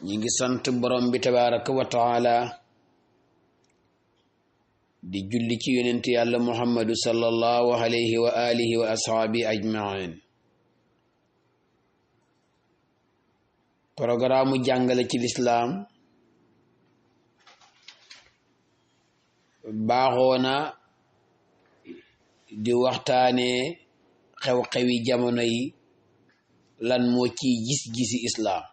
ñi ngi sant borom bi tabaraka wa taala di julli ci yonent yàlla muhammadu sallallahu alayhi wa alihi wa ashaabi ajmain programme jàngale ci lislaam baaxoona di waxtaane xew-xewi jamono yi lan moo ci gis-gisi islaam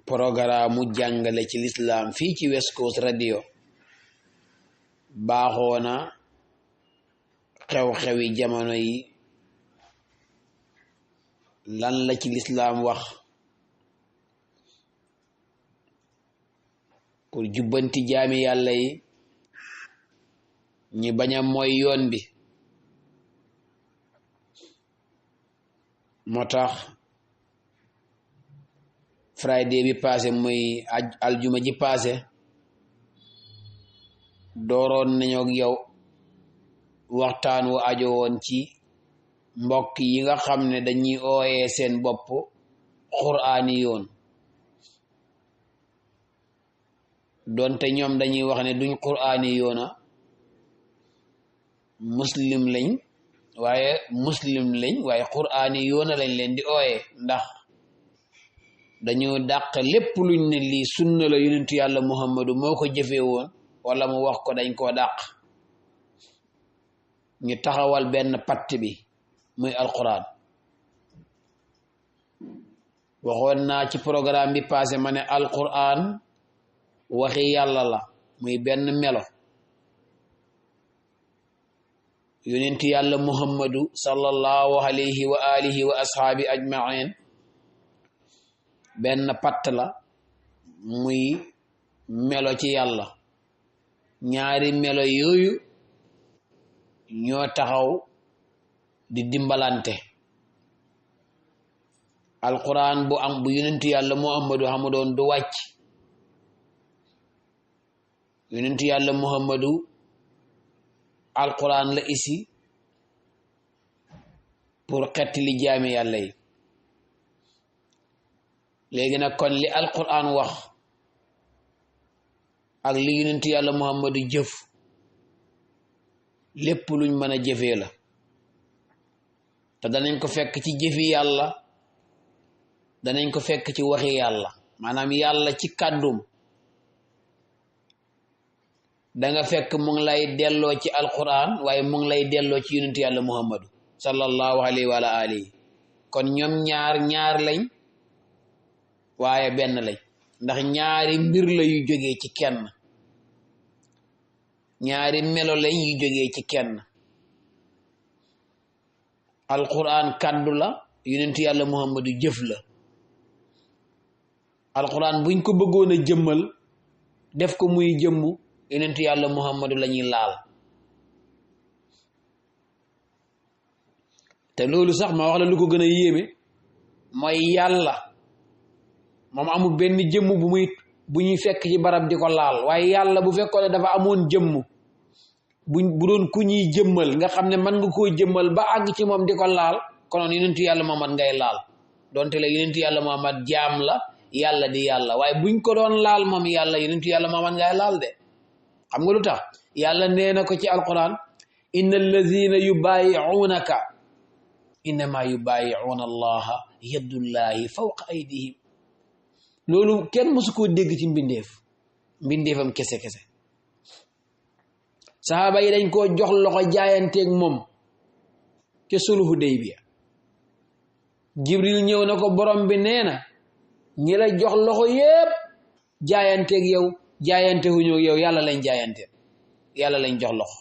programme jàngale ci lislaam fii ci West Coast Radio baaxoona xew-xewi jamono yi lan la ci lislaam wax pour jubbanti jaami yàlla yi ñi bañ a mooy yoon bi moo tax Friday bi passé muy aljuma ji passé dooroon nañu ak yow waxtaan wu ajo woon ci mbokk yi nga xam ne dañuy ooyee seen bopp quraani yoon doonte ñoom dañuy wax ne duñ quraani yoona muslim lañ waaye quraani yoona lañ leen di ooyee ndax dañoo dàq lépp luñ ne lii sunna la yonentu yàlla muhammadu moo ko jëfee woon wala mu wax ko dañ koo dàq ñu taxawal benn patt bi muy alquran waxoon naa ci programme bi passé ma ne alquran waxi yàlla la muy benn melo yonentu yàlla muhammadu sallallahu alayhi wa alihi wa ashaabi ajmain benn patt la muy melo ci yàlla ñaari melo yooyu ñoo taxaw di dimbalante alquran bu yonentu yàlla muhammadu xamudoon du wàcc yonentu yàlla muhammadu alquran la isi pour xetti li jaami yàlla yi léegi nag kon li alquran wax ak li yonentu yàlla muhammadu jëf lépp luñ mën a jëfee la te danañ ko fekk ci jëfi yàlla danañ ko fekk ci waxi yàlla maanaam yàlla ci kàddum danga fekk mu ngi lay delloo ci alquran waaye mu ngi lay delloo ci yonentu yàlla muhammadu sallallahu alayhi wa alihi kon ñoom ñaar lañ waaye benn lañ ndax ñaari mbir la yu jógee ci kenn ñaari melo lañ yu jógee ci kenn alquran kàddu la yonentu yàlla muhammadu jëf la alquran buñ ko bëggoon a jëmmal def ko muy jëmmu yonentu yàlla muhammadu lañuy laal te loolu sax ma wax la lu ko gën a yéeme mooy yàlla moom amul benn jëmm bu ñuy fekk ci barab di ko laal waaye yàlla bu fekkoon ne dafa amoon jëmm bu doon ku ñuy jëmmal nga xam ne mën nga koo jëmmal ba àgg ci moom di ko laal konoon yonentu yàlla Muhammad ngay laal donte la yonentu yàlla Muhammad jaam la yàlla di yàlla waaye buñ ko doon laal moom yàlla yonentu yàlla Muhammad ngay laal de xam nga lu tax yàlla nee na ko ci alquran inna alladina yubaayi'unaka innama yubaayi'una allaha yadullahi fawqa aydihim loolu kenn mësu koo dégg ci mbindeefam kese saxaaba yi dañ koo jox loxo jaayanteeg moom ca sulhu Hudaybiya Jibril ñëw na ko borom bi nee na ñi la jox loxo yépp jaayanteeg yow jaayante wu ñëw yow yàlla lañ jaayanteel yàlla lañ jox loxo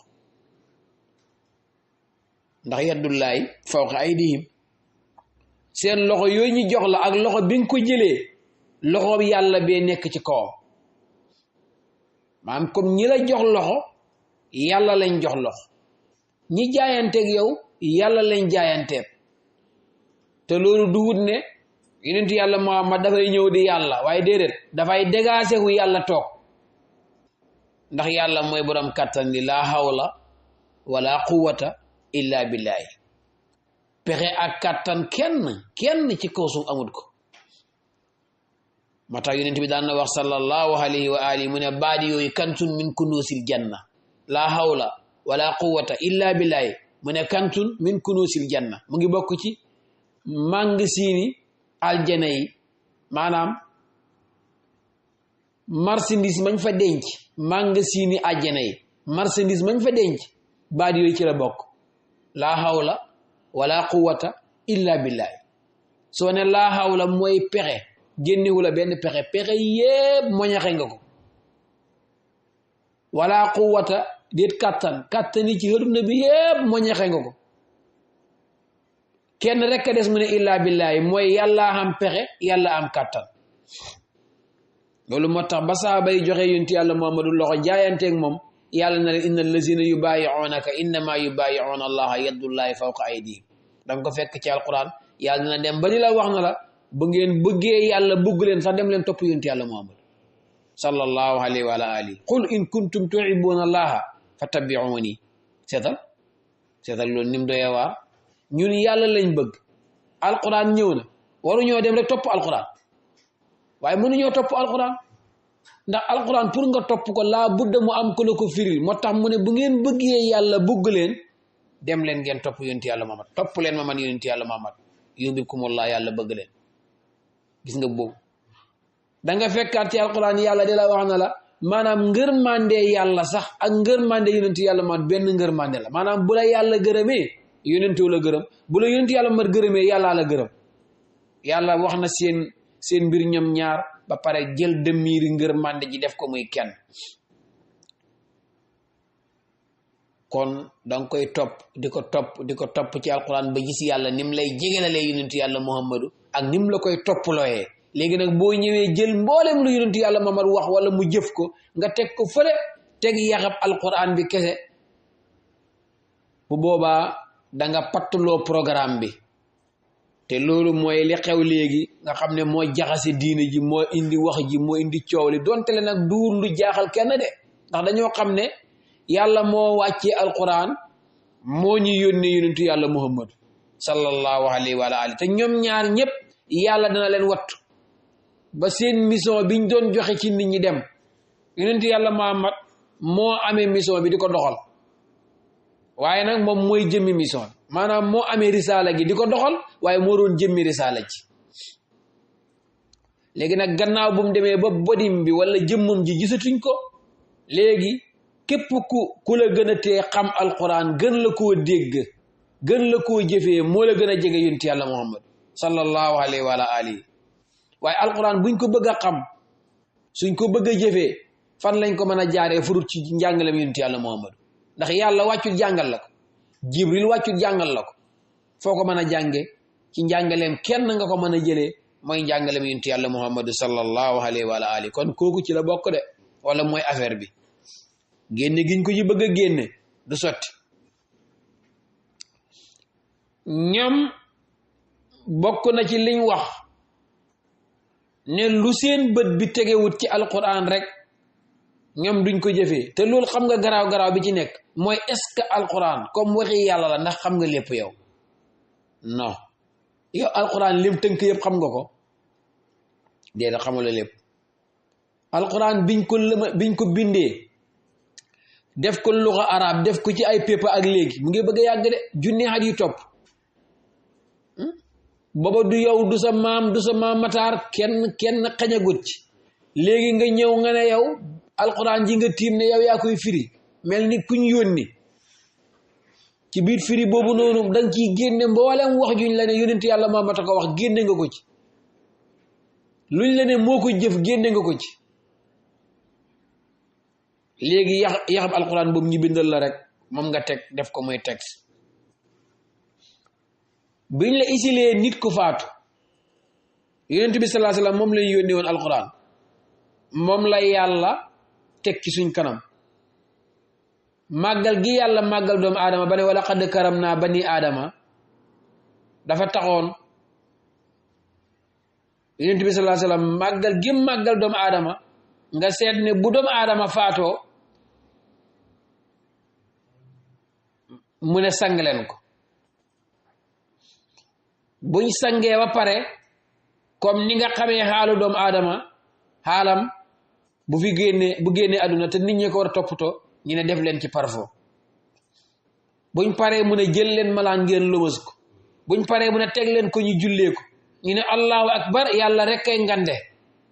ndax yadullahi fawqa aydihim seen loxo yooyu ñu jox la ak loxo bi nga ko jëlee loxo yàlla bee nekk ci kawam maanaam comme ñi la jox loxo yàlla lañ jox loxo ñi jaayanteeg yow yàlla lañ jaayanteeg te loolu du wut ne yonent yàlla Muhammad dafay ñëw di yàlla waaye déedéet dafay dégaase wu yàlla toog ndax yàlla mooy borom kàttan li laa hawla wala quwwata illa billahi pexe ak kàttan kenn ci kaw suuf amut ko moo tax yonent bi daan na wax sallallahu alayhi wa alihi mu ne baadi yooyu kansun min kunuusil janna laa hawla wala quwwata illa billahi mu ne kansun min kunuusil janna mu ngi bokk ci màngasiini aljana yi maanaam marchandise mañ fa denc màngasiini aljana yi marchandise mañ fa denc baadi yooyu ci la bokk laa hawla wala quwwata illa billahi soo ne laa hawla mooy pexe génnewu la benn pexe yépp moñaxe nga ko wala quwwata déet kàttan yi ci àddina bi yépp moñaxe nga ko kenn rekk a des mu ne illa billahi mooy yàlla am pexe yàlla am kàttan loolu moo tax ba saaba yi joxe yonent yàlla Muhammadu loxo jaayanteeg moom yàlla na leen inna allazina yubaayi'unaka innama yubaayi'una allaha yadullahi fawqa aydihim danga ko fekk ci alquran yàlla na dem ba di la wax na la bu ngeen bëggee yàlla bëgg leen sax dem leen topp yonent yàlla Muhammad sallallahu alayhi wa alihi qul in kuntum tuhibbuna allaha fattabi'uni seetal loolu nim doyee waar ñun yàlla lañ bëgg alquran ñëw na waruñoo dem rek topp alquran waaye mënuñoo topp alquran ndax alquran pour nga topp ko laa budda mu am ko la ko firil moo tax mu ne bu ngeen bëggee yàlla bëgg leen dem leen ngeen topp yonent yàlla Muhammad topp leen ma man yonent yàlla Muhammad yuhibbukumullah yàlla bëgg leen gis nga boobu da nga fekkaat ci alquran yàlla di la wax na la maanaam ngërmande yàlla sax ak ngërmande yonent yàlla man benn ngërmande la maanaam bu la yàlla gërëmee yonent la gërëm bu la yonent yàlla mat gërëmee yàllaa la gërëm yàlla wax na seen mbir ñoom ñaar ba pare jël demiiri ngërmande ji def ko muy kenn kon danga koy topp di ko topp ci alquran ba gis yàlla nim lay jegelalee yonentu yàlla Muhammadu ak nim la koy topplooyee léegi nag boo ñëwee jël mboolem lu yonentu yàlla Muhammadu wax wala mu jëf ko nga teg ko fële teg yaxab alquran bi kese bu boobaa danga pattuloo programme bi te loolu mooy li xew léegi nga xam ne moo jaxase diine ji moo indi wax ji moo indi coow li donte le nag duur lu jaaxal kenn de ndax dañoo xam ne yàlla moo wàccee alquran moo ñu yónnee yonentu yàlla Muhammad sallallahu alayhi wa alihi te ñoom ñaar ñëpp yàlla dana leen wattu ba seen mission biñ doon joxe ci nit ñi dem yonentu yàlla Muhammad moo amee mission bi di ko doxal waaye nag moom mooy jëmmi mission maanaam moo amee risaala gi di ko doxal waaye moo doon jëmmi risaala ji léegi nag gannaaw bu mu demee ba bodim bi wala jëmmam ji gisatuñ ko léegi képp ku la gën a tee xam alquran gën la koo dégg gën la koo jëfee moo la gën a jege yonent yàlla Muhammad sallallahu alayhi wa alihi waaye alquran buñ ko bëgg a xam suñ ko bëgg a jëfee fan lañ ko mën a jaaree furut ci njàngalem yonent yàlla Muhammad ndax yàlla wàccul jàngal la ko jibril wàccul jàngal la ko foo ko mën a jànge ci njàngaleem kenn nga ko mën a jëlee mooy njàngaleem yonent yàlla Muhammad sallallahu alayhi wa alihi kon kooku ci la bokk de wala mooy affaire bi génne giñ ko ci bëgg a génne du sotti ñoom bokk na ci liñ wax ne lu seen bët bi tegewut ci alquran rek ñoom duñ ko jëfee te loolu xam nga garaaw bi ci nekk mooy est-ce que alquran comme waxi yàlla la ndax xam nga lépp yow non yow alquran lim tënk yëpp xam nga ko déedéet xamula lépp alquran biñ ko bindee def ko luxa arab def ko ci ay pépa ak léegi mu ngi bëgg a yàgg de junni at yu topp booba du yow du sa maam mataar kenn xañagut ci léegi nga ñëw nga ne yow alquran ji nga tiim ne yow yaa koy firi mel ni kuñ yónni ci biir firi boobu noonu danga ciy génne mboolem wax juñ la ne yonent yàlla Muhammad ko wax génne nga ko ci luñ la ne moo ko jëf génne nga ko ci léegi yaxab alquran boobu ñu bindal la rek moom nga teg def ko muy texte biñ la isilee nit ku faatu yonent bi sallallahu alayhi wasallam moom lañ yónnee woon alquran moom la yàlla teg ci suñ kanam màggal gi yàlla màggal doomu aadama ba ne wala qad karam naa bani aadama dafa taxoon yonent bi sallallahu alayhi wasallam màggal gi màggal doomu aadama nga seet ne bu doomu aadama faatoo mu ne sang leen ko buñ sangee ba pare comme ni nga xamee xaalu doomu aadama xaalam bu génnee àdduna te nit ñi ko war a toppatoo ñu ne def leen ci parfum buñ paree mu ne jël leen malaan ngeen lëmas ko buñ paree mu ne teg leen ko ñu jullee ko ñu ne allahu akbar yàlla rek kay ngande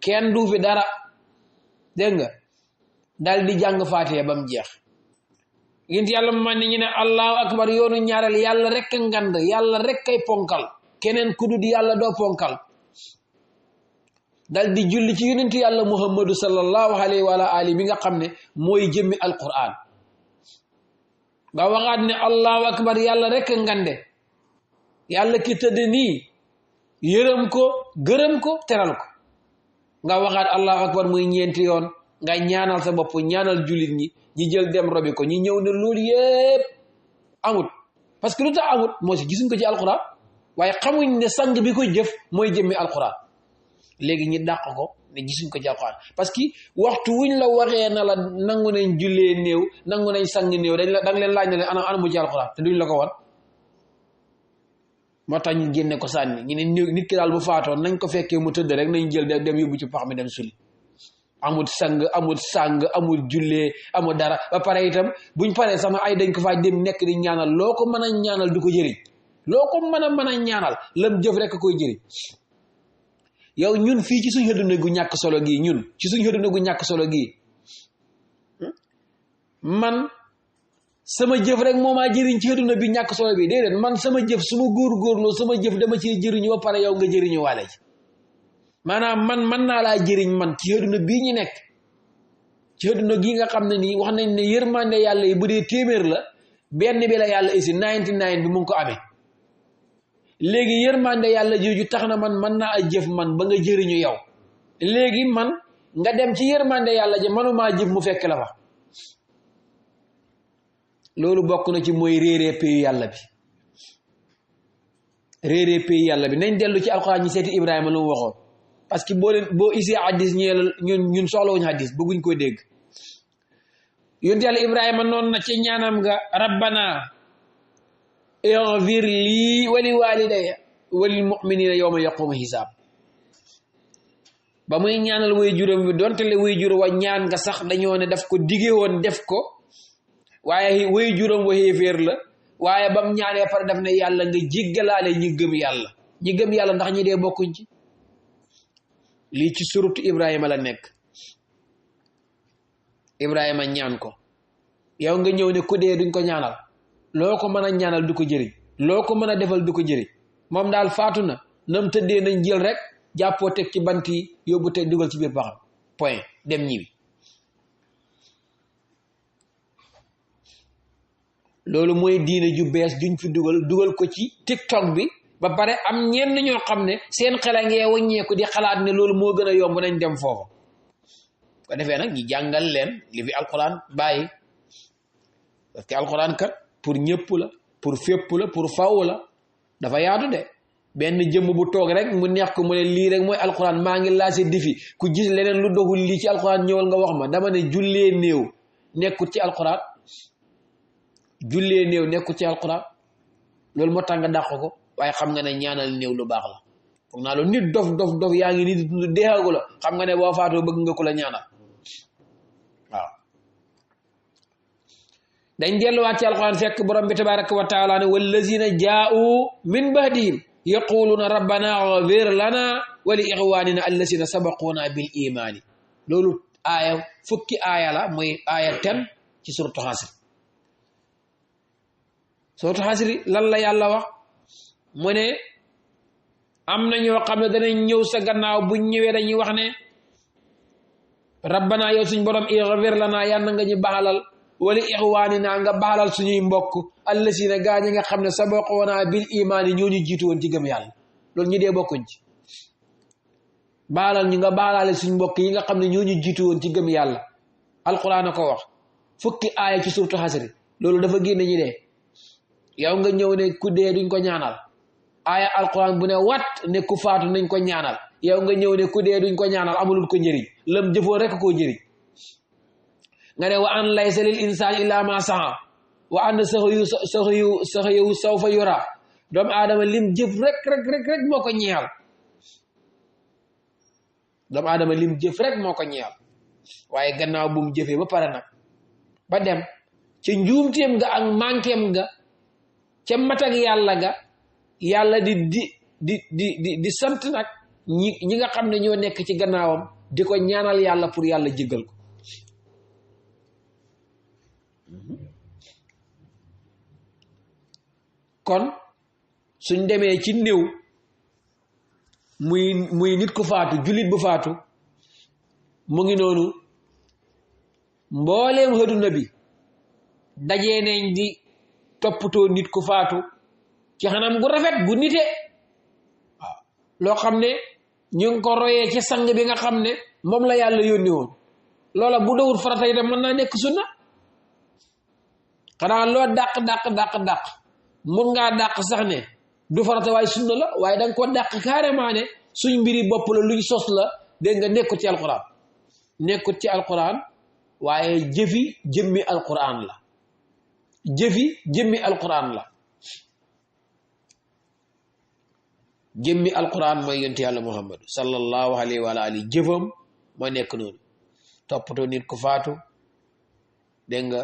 kenn du fi dara dégg nga dal di jàng faatiha ba mu jeex yént yàlla man ni ñu ne allahu akbar yoonu ñaareel yàlla rek kay ngand yàlla rek kay ponkal keneen ku dul yàlla doo ponkal dal di julli ci yonent yàlla muhammadu sallallahu alayhi wa alihi bi nga xam ne mooy jëmmi alquran nga waxaat ne allahu akbar yàlla rek ngande yàlla ki tëdd nii yërëm ko gërëm ko teral ko nga waxaat allahu akbar muy ñeenti yoon nga ñaanal sa bopp ñaanal jullit ñi ñi jël dem robi ko ñi ñëw ne loolu yépp amut parce que lu tax amut moo si gisuñ ko ci alquran waaye xamuñ ne sang bi koy jëf mooy jëmmi alquran léegi ñi dàq ko ne gisuñ ko ci alquran parce que waxtu wuñ la waxee na la nangu nañ jullee néew nangu nañ sang néew danga leen laaj na leen ana mu ci alquran te duñ la ko war moo tax ñu génne ko sànni ñu ne néew nit ki daal bu faatoon nañ ko fekkee mu tëdd rek nañ jël dem yóbbu ci pax mi dem suli amul sang amul jullee amul dara ba pare itam buñ paree sama ay dañ ko faa dem nekk di ñaanal loo ko mën a ñaanal du ko jëriñ loo ko mën a ñaanal lam jëf rek koy jëriñ yow ñun fii ci suñ xëdduna gu ñàkk solo gii ñun ci suñ xëdduna gu ñàkk solo gii man sama jëf rek moo maa jëriñ ci xëdduna bi ñàkk solo bi déedéet man sama jëf su ma góorgóorloo sama jëf dama ci jëriñu ba pare yow nga jëriñu waale ci maanaam man naa laa jëriñ man ci xëdduna bii ñu nekk ci xëdduna gii nga xam ne nii wax nañ ne yërmande yàlla yi bu dee téeméer la benn bi la yàlla isi 99 bi mu ngi ko amee léegi yërmande yàlla jooju tax na man mën naa a jëf man ba nga jëriñu yow léegi man nga dem ci yërmande yàlla ji manumaa jëf mu fekk la fa loolu bokk na ci mooy réeree pays yàlla bi nañ dellu ci alxuraan ñi seeti Ibrahima lu mu waxoon parce que boo isee hadis ñun soxlawuñu hadis bëgguñ ko dégg yonent yàlla Ibrahima noonu na ci ñaanam nga rabbana ighfir lii wa li walidayya wa lil mu'minina yawma yaqumu hisaab ba muy ñaanal way juróom bi donte le way juróom wa ñaan nga sax dañoo ne daf ko dige woon def ko waaye way juróom wa xéeféer la waaye bam ñaanee pare daf ne yàlla nga jéggalaale ñi gëm yàlla ndax ñi dee bokkuñ ci lii ci suratu Ibrahima la nekk Ibrahima ñaan ko yow nga ñëw ne ku dee duñ ko ñaanal loo ko mën a ñaanal du ko jëriñ loo ko mën a defal du ko jëriñ moom daal faatu na nam tëddee nañ jël rek jàppoo teg ci bant yi yóbbu teg dugal ci biir baxam point dem ñibi loolu mooy diine ju bees juñ fi dugal ko ci TikTok bi ba pare am ñenn ñoo xam ne seen xel a ngee wàññeeku di xalaat ne loolu moo gën a yomb nañ dem foofu ko defee nag ñi jàngal leen li fi alquran bàyyi parce que alquran kat pour ñëpp la pour fépp la pour faw la dafa yaatu de benn jëmm bu toog rek mu neex ko mu ne lii rek mooy alquran maa ngi laase difi ku gis leneen lu doxul lii ci alquran ñëwal nga wax ma dama ne jullee néew nekkut ci alquran loolu moo tax nga dàq ko waaye xam nga ne ñaanal néew lu baax la foog naa loolu nit dof yaa ngi nii di dund deexagu la xam nga ne boo faatoo bëgg nga ko la ñaanal waaw dañ delluwaat ci alquran fekk borom bi tabaraka wa taala ne wallazina jaa'u min ba'dihim yaquluna rabbana ighfir lana wa li ikhwanina allazina sabaquna bil imani loolu aaya fukki aaya la mooy aaya 10 ci suratu Hasr lan la yàlla wax mu ne am na ñoo xam ne danañ ñëw sa gannaaw buñ ñëwee dañuy wax ne rabbana yow suñ borom ighfir lana yàlla nga ñu baxalal wali ixwaanina nga baalal suñuy mbokk allasina gaa ñi nga xam ne sabaqoona bil imaani ñoo ñu jiitu woon ci gëm yàlla loolu ñu dee bokkuñ ci baalal ñu nga baalaale suñ mbokk yi nga xam ne ñoo ñu jiitu woon ci gëm yàlla alquran a ko wax fukki aaya ci suratu Hasr loolu dafa génne ñi dee yow nga ñëw ne ku dee duñ ko ñaanal aaya alquran bu ne wat ne ku faatu nañ ko ñaanal yow nga ñëw ne ku dee duñ ko ñaanal amulul ko njëriñ lam jëfoon rek koo njëriñ nga ne wa an laysa lil insani illa ma sa'a wa an saxyu sawfa yura doomu aadama lim jëf rek moo ko ñeexal doomu aadama lim jëf rek moo ko ñeexal waaye gannaaw bu mu jëfee ba pare nag ba dem ca njuumteem nga ak manquéem nga ca matag yàlla ga yàlla di sant nag ñi nga xam ne ñoo nekk ci gannaawam di ko ñaanal yàlla pour yàlla jéggal ko kon suñ demee ci néew muy nit ku faatu jullit bu faatu mu ngi noonu mbooleem àddina bi dajee nañ di toppatoo nit ku faatu ci xanam gu rafet gu nite waaw loo xam ne ñu ngi ko royee ci sang bi nga xam ne moom la yàlla yónni woon loola bu dawul farata yi mën naa nekk sunna xanaa loo dàq mun ngaa dàq sax ne du farata waaye sunna la waaye da nga ko dàq carrément ne suñ mbiri bopp la luñ sos la dégg nga nekkut ci alquran waaye jëmmi alquran la jëmmi alquran mooy yonent yàlla muhammad sallallahu alayhi wa alihi jëfam moo nekk noonu toppatoo nit ku faatu dégg nga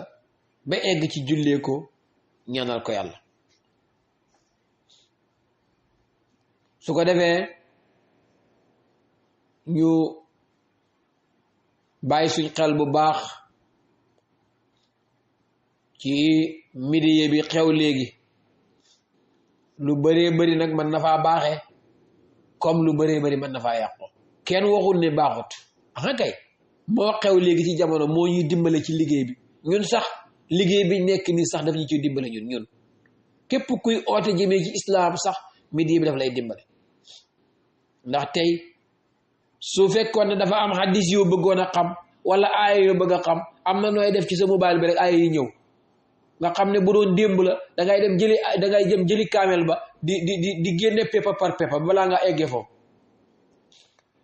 ba egg ci jullee ko ñaanal ko yàlla su ko defee ñu bàyyi suñ xel bu baax ci midiye bi xew léegi lu bëree bëri nag mën na faa baaxee comme lu bëree bëri mën na faa yàqu kenn waxul ne baaxut aha kay moo xew léegi ci jamono moo ñuy dimbale ci liggéey bi ñun sax liggéey bi nekk nii sax daf ñu ciy dimbale ñun képp kuy oote jëmee ci islam sax midiye bi daf lay dimbale ndax tey su fekkoon ne dafa am hadis yoo bëggoon a xam wala aaya yoo bëgg a xam am na nooy def ci sa mobile bi rek aaya yi ñëw nga xam ne bu doon démb la dangay dem jëli kaamel ba di génne pepa par pepa balaa nga eggee foofu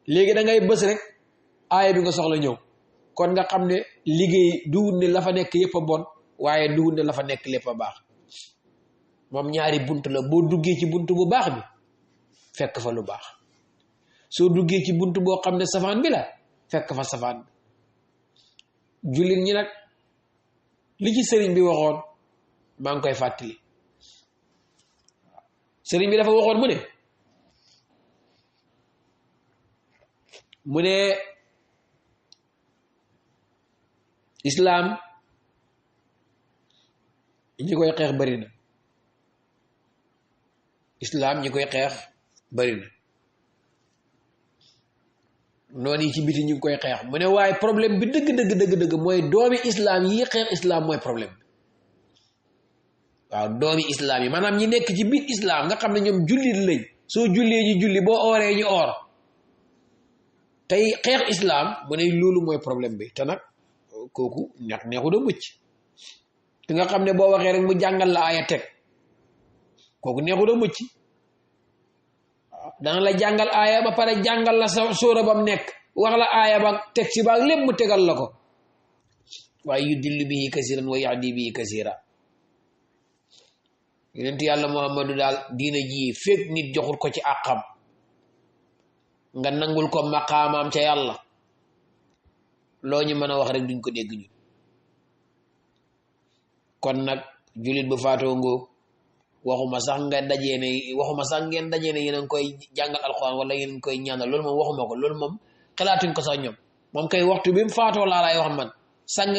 léegi da ngay bës rek aaya bi nga soxla ñëw kon nga xam ne liggéey duwul ne la fa nekk yëpp a bon waaye duwul ne la fa nekk lépp a baax moom ñaari bunt la boo duggee ci bunt bu baax bi fekk fa lu baax soo duggee ci bunt boo xam ne safaan bi la fekk fa safaan bi jullit ñi nag li ci sëriñ bi waxoon maa ngi koy fàttali sëriñ bi dafa waxoon mu ne islaam ñi koy xeex bari na islaam ñi koy xeex bari na noonu yi ci biti ñu ngi koy xeex mu ne waaye problème bi dëgg mooy doomi islaam yi xeex islaam mooy problème bi waaw doomi islaam yi maanaam ñi nekk ci biir islaam nga xam ne ñoom jullit lañ soo jullee ñu julli boo ooree ñu oor tey xeex islaam mu ne loolu mooy problème bi te nag kooku neexu da mucc ki nga xam ne boo waxee rek mu jàngal la aaya teg kooku neexu da mucc dana la jàngal aaya ba pare jàngal la sa sóora bam nekk wax la aaya ba teg si baag lépp mu tegal la ko waaye yudillu bihi kasiran wa yahdi bihi kasira yonent yàlla muhammadu daal diina ji fekk nit joxul ko ci àqam nga nangul ko maqaamaam ca yàlla loo ñu mën a wax rek duñ ko dégg ñu kon nag jullit bu faatoo ngoo waxuma sax ngeen dajee ne yéen a ngi koy jàngal alxuraan wala yéen a ngi koy ñaanal loolu moom waxuma ko loolu moom xalaatuñ ko sax ñoom moom kay waxtu bi mu faatoo laa lay wax man sàng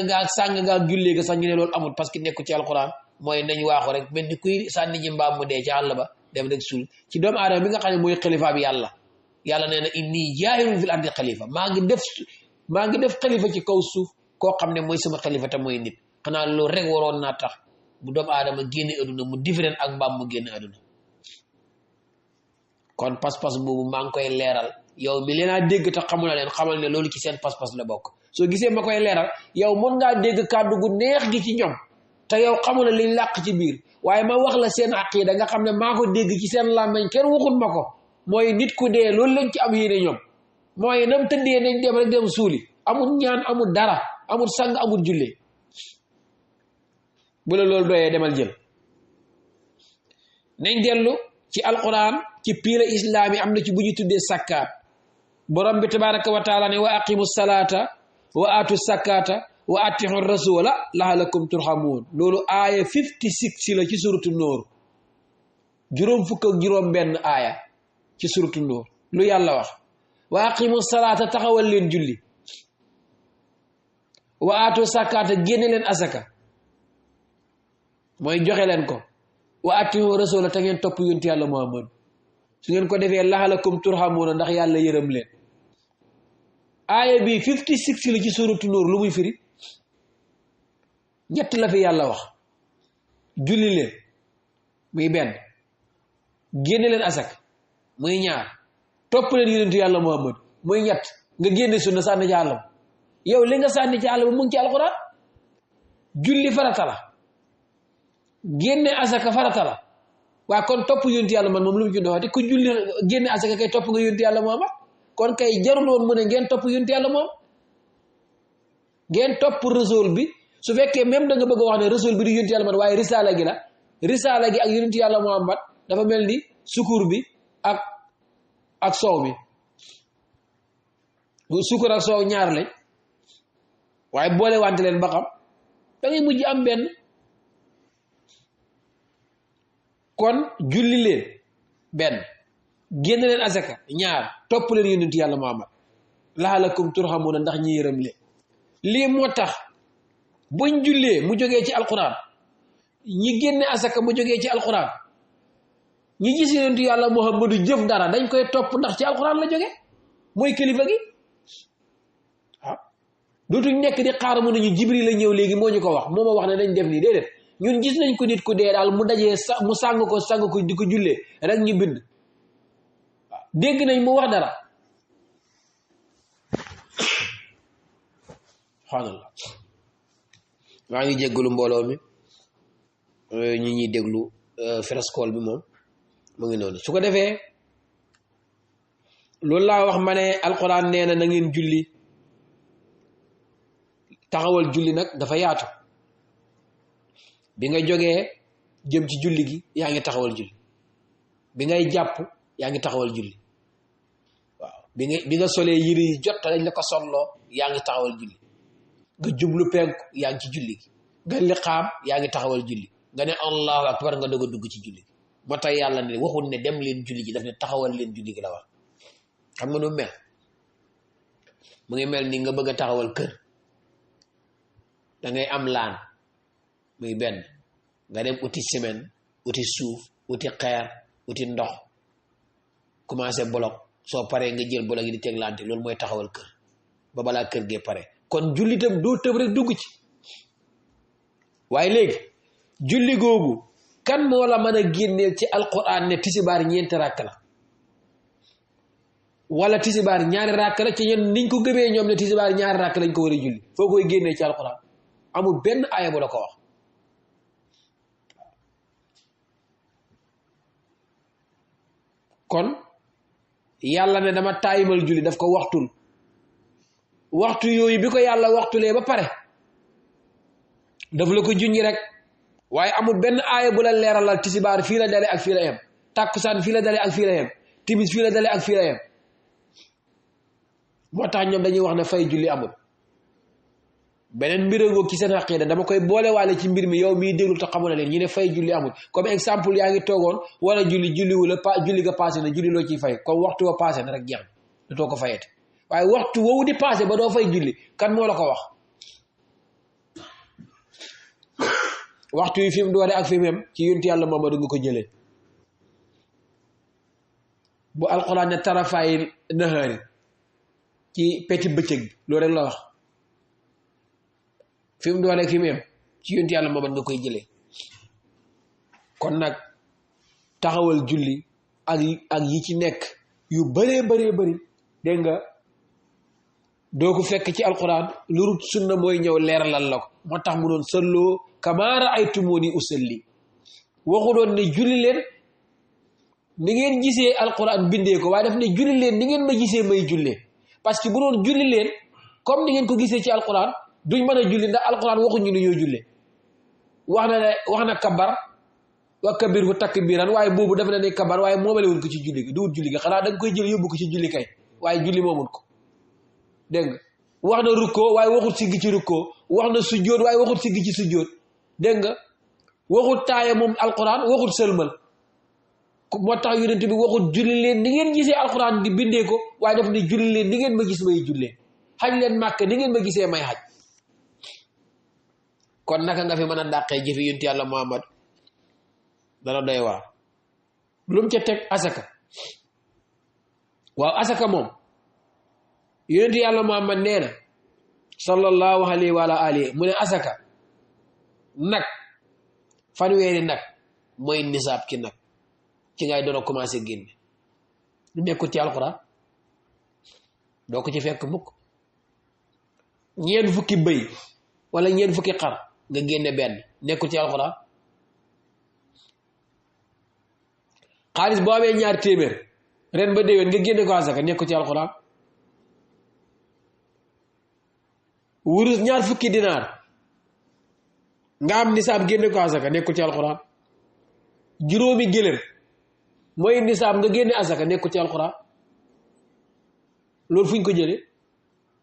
gaag jullee ga sax ñu ne loolu amul parce que nekku ci alxuraan mooy nañ waaxu rek mel ni kuy sànni ji mbaam mu dee ci àll ba dem rek suul ci doomu aadama bi nga xam ne mooy xalifa bi yàlla nee na inni jaahilun fil ardi xalifa maa ngi def xalifa ci kaw suuf koo xam ne mooy sama xalifa te mooy nit xanaa loolu rek waroon naa tax bu doomu aadama génne aduna mu différent ak mbaam mu génn aduna kon pas-pas boobu maa ngi koy leeral yow mi leen a dégg te xamul leen xamal ne loolu ci seen pas-pas la bokk soo gisee ma koy leeral yow mën ngaa dégg kàddu gu neex gi ci ñoom te yow xamul liñ làq ci biir waaye ma wax la seen aqida nga xam ne maa ko dégg ci seen làmmeñ kenn waxul ma ko mooy nit ku dee loolu lañ ci am yéene ñoom mooy nam tëddee nañ dem rek dem suuli amul ñaan amul dara amul sang amul jullee bu la loolu doyee demal jël nañ dellu ci alquran ci piira islaam yi am na ci bu ñu tuddee sakkaat borom bi tabaraka wa taala ne wa aqimu salata wa atu sakata wa atihu rasula laalakum turhamun loolu aaya 56 la ci suratu nóor juróom fukk ak juróom benn aaya ci suratu nóor lu yàlla wax wa aqimu salata taxawal leen julli wa atu sakata génne leen asaka mooy joxe leen ko wa atihu rasula te ngeen topp yonent yàlla muhammad su ngeen ko defee laalakum turhamun ndax yàlla yërëm leen aaya bi 56 la ci suratu nóor lu muy firi ñett la fi yàlla wax julli leen muy benn génne leen asak muy ñaar topp leen yonentu yàlla muhammad muy ñett nga génne sunna sànni ci àllam yow li nga sànni ci àllam mu ngi ci alquran julli farata la génne asaka farata la waa kon topp yonentu yàlla man moom lu mu ci doxati ku julli génne asaka kay topp nga yonentu yàlla muhammad kon kay jarul woon mu ne ngeen topp yonentu yàlla moom ngeen topp rasul bi su fekkee même da nga bëgg a wax ne rasul bi di yonentu yàlla man waaye risaala gi la risaala gi ak yonentu yàlla muhammad dafa mel ni sukur bi ak soow mi sukur ak soow ñaar lañ waaye boole wante leen ba xam da ngay mujj am benn kon julli leen benn génn leen asaka ñaar topp leen yonentu yàlla muhammad laalakum turhamuna ndax ñi yërëm leen lii moo tax buñ jullee mu jógee ci alquran ñi génne asaka mu jógee ci alquran ñi gis yonentu yàlla muhammadu jëf dara dañ koy topp ndax ci alquran la jóge mooy kilifa gi waaw dootuñ nekk di xaar mu nañu jibril la ñëw léegi moo ñu ko wax moo ma wax ne dañ def nii déedéet ñun gis nañ ko nit ku dee daal mu dajee mu sàng ko di ko jullee rek ñu bind waaw dégg nañ mu wax dara subhaanallah maa ngi jéggalu mbooloo mi ñi ñuy déglu frescole bi moom mu ngi noonu su ko defee loolu laa wax ma ne alquran nee na na ngeen julli taxawal julli nag dafa yaatu bi nga jógee jëm ci julli gi yaa ngi taxawal julli bi ngay jàpp yaa ngi taxawal julli waaw bi nga solee yëre yi jot dañ la ko solloo yaa ngi taxawal julli nga jublu penku yaa ngi ci julli gi nga liqaam yaa ngi taxawal julli nga ne allahu akbar nga doog a dugg ci julli gi moo tax yàlla ne waxul ne dem leen julli ji daf ne taxawal leen julli gi la wax xam nga nu mel mu ngi mel ni nga bëgg a taxawal kër da ngay am laan muy benn nga dem uti ciment uti suuf uti xeer uti ndox commencé bloc soo paree nga jël bloc yi di teglante loolu mooy taxawal kër ba balaa kër gee pare kon julli tam doo tëb rek dugg ci waaye léegi julli googu kan moo la mën a génneel ci alquran ne tisibaar ñeenti ràkk la wala tisibaar ñaari ràkk la ci ñen niñ ko gëmee ñoom ne tisibaar ñaari ràkk lañ ko war a julli foo koy génnee ci alquran amul benn aaya bu la ko wax kon yàlla ne dama taayimal julli daf ko waxtu yooyu bi ko yàlla waxtulee ba pare daf la ko junñi rek waaye amul benn aaya bu la leeralal tisibaar fii la dale ak fii la yem tàkkusaan fii la dale ak fii la yem timis fii la dale ak fii la yem moo tax ñoom dañuy wax ne fay julli amul beneen mbirangoo ci seen aqida dama koy boole waale ci mbir mi yow miy déglu te xamu na leen ñu ne fay julli amul comme exemple yaa ngi toogoon wala julli wula julli ga passé na julli loo ciy fay comme waxtu wa passé na rek jeex na doo ko fayete waaye waxtu woowu di passé ba doo fay julli kan moo la ko wax waxtu yi fi mu doore ak fi mu yem ci yonent yàlla Muhammadu nga ko jëlee bu alquran ne tarafaay nahaari ci peti bëccëg bi loolu rek la wax fi mu doore ak fi mu yem ci yonent yàlla Muhammadu nga koy jëlee kon nag taxawal julli ak yi ci nekk yu bëree bëri dégg nga doo ko fekk ci alquran lu rut sunna mooy ñëw leeralal la ko moo tax mu doon salloo kamaa ra'aytumuuni usalli waxu doon ne julli leen ni ngeen gisee alquran bindee ko waaye daf ne julli leen ni ngeen ma gisee may jullee parce que bu doon julli leen comme ni ngeen ko gisee ci alquran duñ mën a julli ndax alquran waxuñu ni ñoo jullee wax na kabar wa kabirhu takbiran waaye boobu dafa na ne kabar waaye moomalewul ko ci julli gi duwut julli gi xanaa da nga koy jël yóbbu ko ci julli kay waaye julli moomul ko dégg nga wax na rukkoo waaye waxut siggi ci rukkoo wax na sujjóot waaye waxut siggi ci sujjóot dégg nga waxut taaya moom alquran waxut sëlmal moo tax yonent bi waxut julli leen ni ngeen gisee alquran di bindee ko waaye daf ne julli leen ni ngeen ma gis may jullee xaj leen màkk ni ngeen ma gisee may xaj kon naka nga fi mën a dàqee jëfi yonent yàlla Muhammad dana doy waar lu mu ca teg asaka waaw asaka moom yonent yàlla Muhammad nee na sallallahu alayhi wa alihi mu ne asaka nag fanweeri nag mooy nisaab ki nag ci ngay doon a commencé génne lu nekkul ci alxuraan doo ko ci fekk mukk ñeent fukki bëy wala ñeent fukki xar nga génne benn nekkul ci alxuraan xaalis boo amee ñaar téeméer ren ba déwén nga génne ko asaka nekkul ci alxuraan wurus ñaar fukki dinaar nga am nisaab génne ko asaka nekkul ci alxuraan juróomi gëléem mooy nisaab nga génne asaka nekkul ci alxuraan loolu fu ñu ko jëlee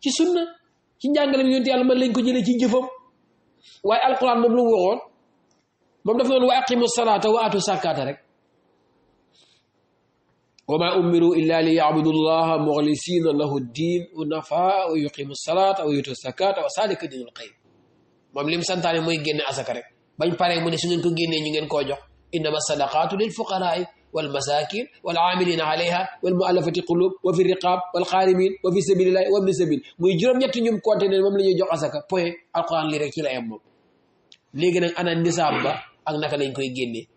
ci sunna ci njàngalem yonent yàlla man lañ ko jëlee ci jëfam waaye alxuraan moom lu mu waxoon moom dafa doon wa aqimu salaata wa atu sakata rek wa ma umiru illa li yabudu llaha muxlisina lahu ddin hunafa wa yuqimu salata wa yutu sakata wa salika dinul qayyim moom lim santaane mooy génne asaka rek bañ paree mu ne su ngeen ko génnee ñu ngeen koo jox innama sadaqatu lil fuqaraai wal masakin wal amilina alayha wal muallafati qulub wa fi riqab wal xaarimin wa fi sabilillahi wa ibni sabil muy juróom-ñett ñum compté ne moom la ñuy jox asaka point alquran lii rek ci la yem moom léegi nag ana nisaab ba ak naka lañ koy génnee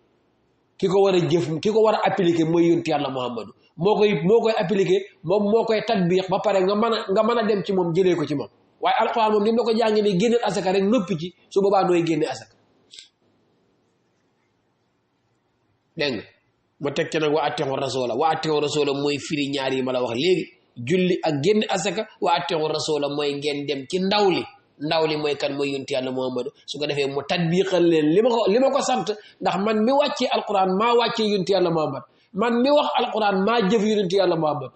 ki ko war a jëf ki ko war a appliquer mooy yonent yàlla Muhammadu moo koy appliquer moom moo koy tatbiq ba pare nga mën a dem ci moom jëlee ko ci moom waaye alquran moom ni mu la ko jàngee ne génneel asaka rek noppi ci su boobaa nooy génne asaka dégg nga ma teg ci nag wa atti'u rasula mooy firi ñaar yi ma la wax léegi julli ak génne asaka wa atti'u rasula mooy ngeen dem ci ndaw li mooy kan mooy yonent yàlla Muhammadu su ko defee mu tatbiqal leen li ma ko sant ndax man mi wàccee alquran maa wàccee yonent yàlla Muhammad man mi wax alquran maa jëf yonent yàlla Muhammad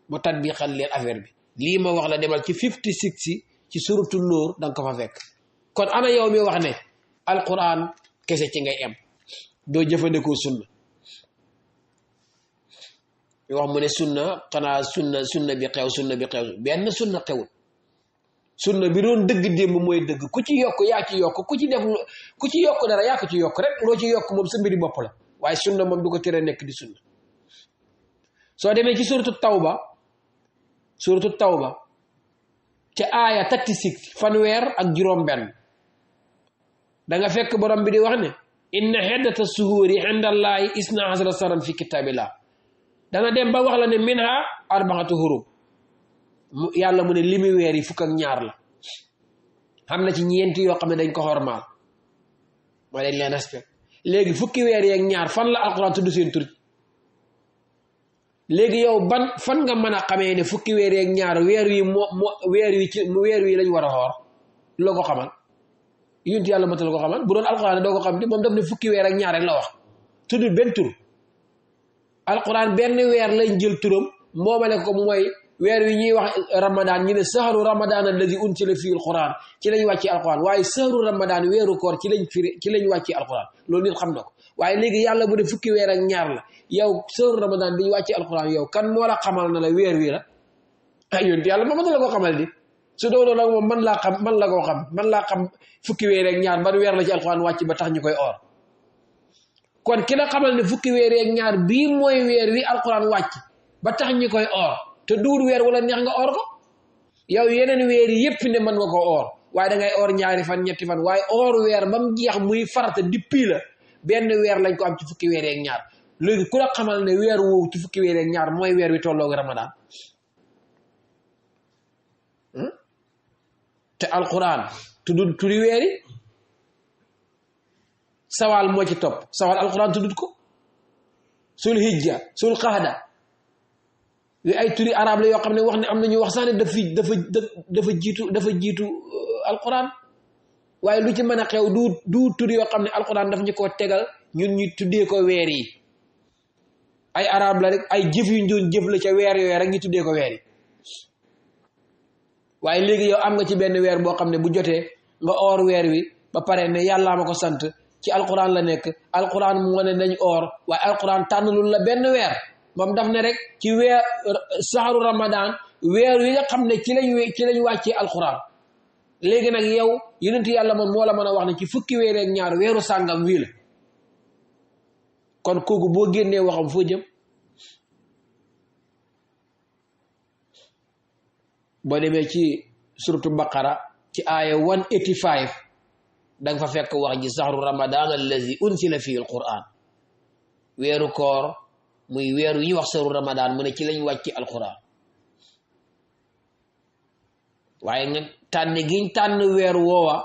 mu tatbiqal leen affaire bi lii ma wax la demal ci 56 ci suratu Nuur danga ko fa fekk kon ana yow mi wax ne alquran kese ci ngay em doo jëfandikoo sunna wax mu ne sunna xanaa sunna bi xew benn sunna xewul sunna bi doon dëgg démb mooy dëgg ku ci yokk yaa ci yokk ku ci yokk dara yaa ko ci yokk rek loo ci yokk moom sa mbiri bopp la waaye sunna moom du ko tere nekk di sunna soo demee ci suratu tawba ca aaya 36 fanweer ak juróom benn da nga fekk borom bi di wax ne inna hiddata suhuuri indallahi isna asara saran fi kitabillah dana dem ba wax la ne minha arbaatu hurum yàlla mu ne limi weer yi fukk ak ñaar la xam na ci ñeenti yoo xam ne dañ ko xormaal mooy dañ leen respect léegi fukki weer yi ak ñaar fan la alquran tudd seen tur léegi yow fan nga mën a xamee ne fukki weer yi ak ñaar weer wi lañ war a xoor loo ko xamal yunti yàlla matal ko xamal bu doon alquran doo ko xam di moom daf ne fukki weer ak ñaar rek la wax tuddul benn tur alquran benn weer lañ jël turam moomale ko mooy weer wi ñuy wax ramadan ñu ne sahru ramadan alladi unsila fihi alquran ci lañ wàcci alquran waaye sahru ramadan weeru koor ci lañ wàcci alquran loolu nit xam na ko waaye léegi yàlla bu ne fukki weer ak ñaar la yow sahru ramadan bi ñu wàcci alquran yow kan moo la xamal na la weer wi la ay yonent yàlla ma la ko xamal di su doon nag moom man laa xam fukki weer ak ñaar ban weer la ci alquran wàcc ba tax ñu koy or kon ki la xamal ne fukki weer ak ñaar bii mooy weer wi alquran wàcc ba tax ñu koy or te duur weer wala neex nga or ko yow yeneen weer yi yépp ne mën nga ko or waaye da ngay or ñaari fan ñetti fan waaye or weer ba mu jeex muy farata dippi la benn weer lañ ko am ci fukki weer ak ñaar léegi ku la xamal ne weer woowu ci fukki weer ak ñaar mooy weer wi tolloog ramadan te alquran tuddi weer yi sawaal moo ci topp sawaal alquran tuddut ko sul hijja sul qaada yooyu ay turi arab la yoo xam ne wax ne am na ñu wax sax ne dafa jiitu alquran waaye lu ci mën a xew du tur yoo xam ne alquran daf ñu koo tegal ñun ñu tuddee ko weer yi ay arab la rek ay jëf yu ñu doon jëf la ca weer yooyu rek ñu tuddee ko weer yi waaye léegi yow am nga ci benn weer boo xam ne bu jotee nga oor weer wi ba pare ne yàllaa ma ko sant ci alquran la nekk alquran mu ne nañ oor waaye alquran tànnalul la benn weer moom daf ne rek ci weer saxaru ramadan weer wi nga xam ne ci lañ wàccee alquran léegi nag yow yonent yàlla moom moo la mën a wax ne ci fukki weer ak ñaar weeru sàngam wii la kon kooku boo génnee waxam foo jëm boo demee ci suratu baqara ci aaya 185 danga fa fekk wax ji saxru ramadan allazi unsila fihi alquran weeru koor muy weeru yi wax saxru ramadan mu ne ci lañ wàcc alquran waaye nga tànn giñ tànn weer woowa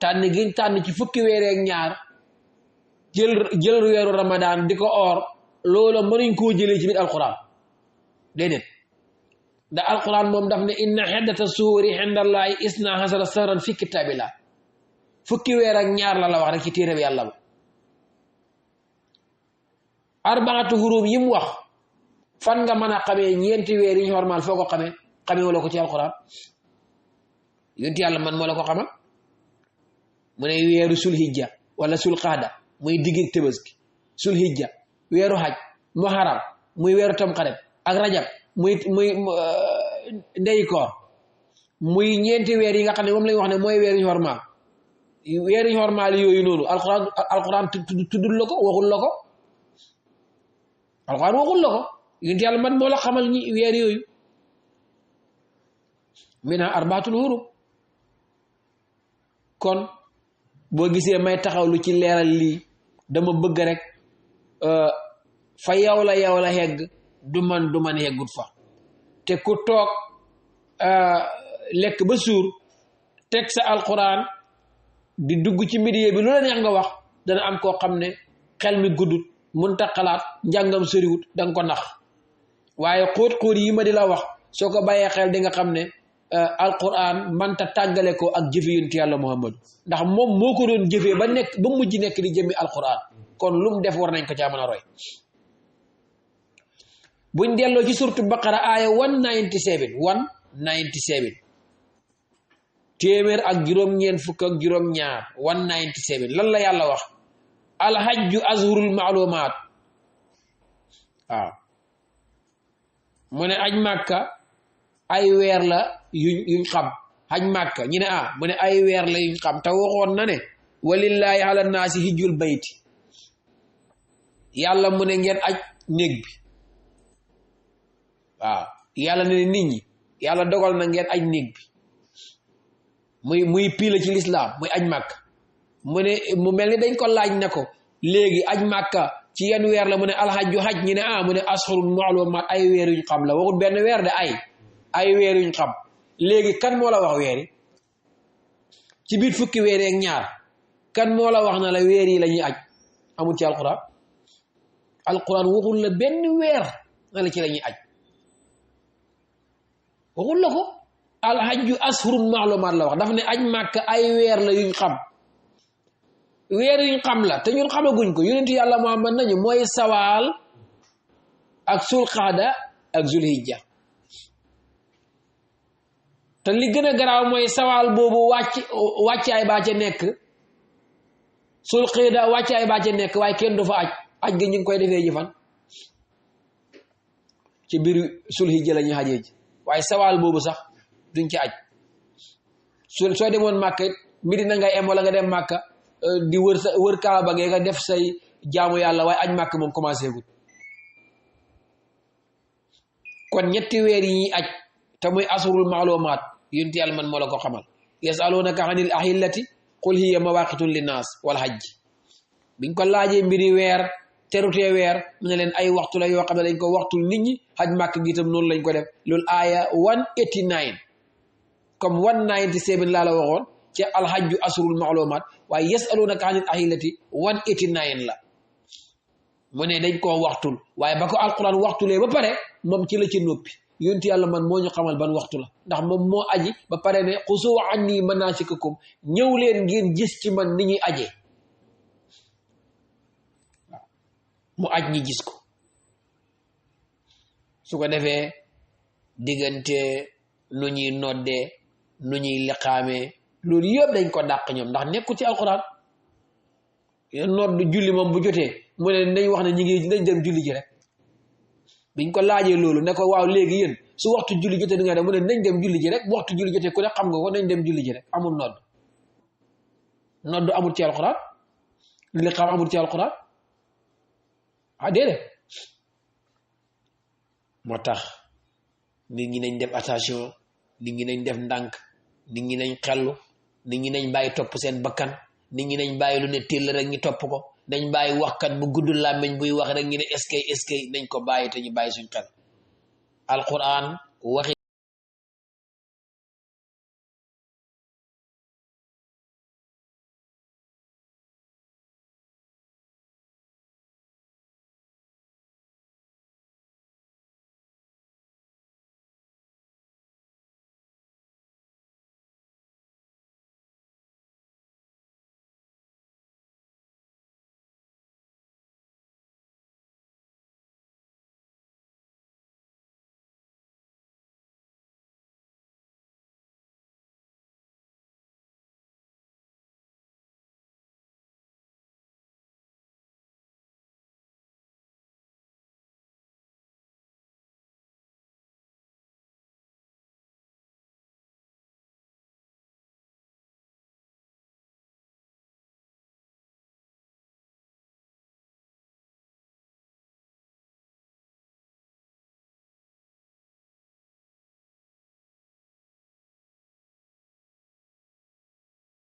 tànn giñ tànn ci fukki weer ak ñaar jël weeru ramadan di ko oor loola mënuñ koo jëlee ci biir alquran déedéet da alquran moom daf ne inna xiddata suhuri xindallahi isna hasara sahran fi kitaabillah fukki weer ak ñaar la wax rek ci téere bi yàlla ba arbaatu hurum yi mu wax fan nga mën a xamee ñeenti weer yi ñu xormaal foo ko xamee wala ko ci alquran yonti yàlla man moo la ko xamal mu ne weeru sulhijja wala sulqaada muy diggi tëbaski sulhijja weeru haj muharram muy weeru tamxarit ak rajab muy ndey koor muy ñeenti weer yi nga xam ne moom lañ wax ne mooy weer yu xormaal weer yu xormaal yooyu noonu alquran tuddul la ko waxul la ko alquran waxul la ko yonti yàlla man moo la xamal ñi weer yooyu minha arbaatul hurum kon boo gisee may taxaw lu ci leeral lii dama bëgg rek fa yow la hegg du man heggut fa te ku toog lekk ba suur teg sa alquran di dugg ci milieu bi lu la neex nga wax dana am koo xam ne xel mi guddut munta xalaat njàngam soriwut danga ko nax waaye xóot yi ma di la wax soo ko bàyyee xel di nga xam ne alquran manta tàggale ko ak jëfe yonent yàlla muhammadu ndax moom moo ko doon jëfee ba mujj nekk di jëmmi alquran kon lu mu def war nañ ko caa mën a roy buñ delloo ci surtu baqara aaya 197 téeméer ak juróom-ñeent fukk ak juróom-ñaar 197 lan la yàlla wax alhajju azhurul maalumaat waaw mu ne aj màkka ay weer la yuñ xam aj màkka ñu ne mu ne ay weer la yuñ xam te waxoon na ne walillahi ala naasi hijjul bayti yàlla mu ne ngeen aj néeg bi waaw yàlla ne nit ñi yàlla dogal na ngeen aj néeg bi muy piila ci lislaam muy aj màkka mu ne mu mel ni dañ ko laaj ne ko léegi aj màkka ci yenn weer la mu ne alhajju haj ñu ne mu ne ashurun ma'lumaat ay weer yuñ xam la waxul benn weer de ay weer yuñ xam léegi kan moo la wax weer yi ci biir fukki weer ak ñaar kan moo la wax na la weer yi la ñuy aj amul ci alquran waxul la benn weer na la ci la ñuy aj waxul la ko alhajju ashurun ma'lumaat la wax daf ne aj màkk ay weer la yuñ xam weer yuñ xam la te ñun xamaguñ ko yonent yàlla Muhammad nañu mooy sawaal ak sulqaada ak zulhijja te li gën a garaaw mooy sawaal boobu wàccaay baa ca nekk sulqaada wàccaay baa ca nekk waaye kenn du fa aj gi ñu ngi koy defee ji fan ci biir sulhijja la ñuy xajee ji waaye sawaal boobu sax duñ ci aj soo demoon màkka Medina ngay em wala nga dem màkka di wër kaaba ge nga def say jaamu yàlla waaye aj màkk moom commencé gul kon ñetti weer yi ñuy aj te muy asrul maalumaat yonent yàlla man moo la ko xamal yasalunaka anil ahillati qul hiya mawaqitun linnaas wal hajj biñ ko laajee mbiri weer terutee weer mu ne leen ay waxtu la yoo xam ne dañ ko waxtul nit ñi haj màkk gi itam noonu lañ ko def loolu aaya 189 comme 197 laa la waxoon ci alhajju asrul maalumaat waaye yasalunaka anil ahillati 189 la mu ne dañ koo waxtul waaye ba ko alquran waxtulee ba pare moom ci la ci noppi yonti yàlla man moo ñu xamal ban waxtu la ndax moom moo aji ba pare ne xusu anni manasikakum ñëw leen ngeen gis ci man ni ñuy ajee mu aj ñi gis ko su ko defee diggante nu ñuy noddee nu ñuy liqaamee loolu yëpp dañ ko dàq ñoom ndax nekku ci alxuraan nodd julli moom bu jotee mu ne nañ wax ne ñi ngi nañ dem julli ji rek biñ ko laajee loolu ne ko waaw léegi yéen su waxtu julli jotee di nga dem mu ne nañ dem julli ji rek bu waxtu julli jotee ku ne xam nga ko nañ dem julli ji rek amul nodd amul ci alxuraan liqaam amul ci alxuraan déedéet moo tax nit ñi nañ def attention nit ñi nañ def ndànk nit ñi nañ xellu nit ñi nañ bàyyi topp seen bakkan nit ñi nañ bàyyi lu ne téll rek ñu topp ko nañ bàyyi waxkat bu gudd làmmiñ buy wax rek ñu ne est-ce que nañ ko bàyyi te ñu bàyyi suñ xel alquran waxi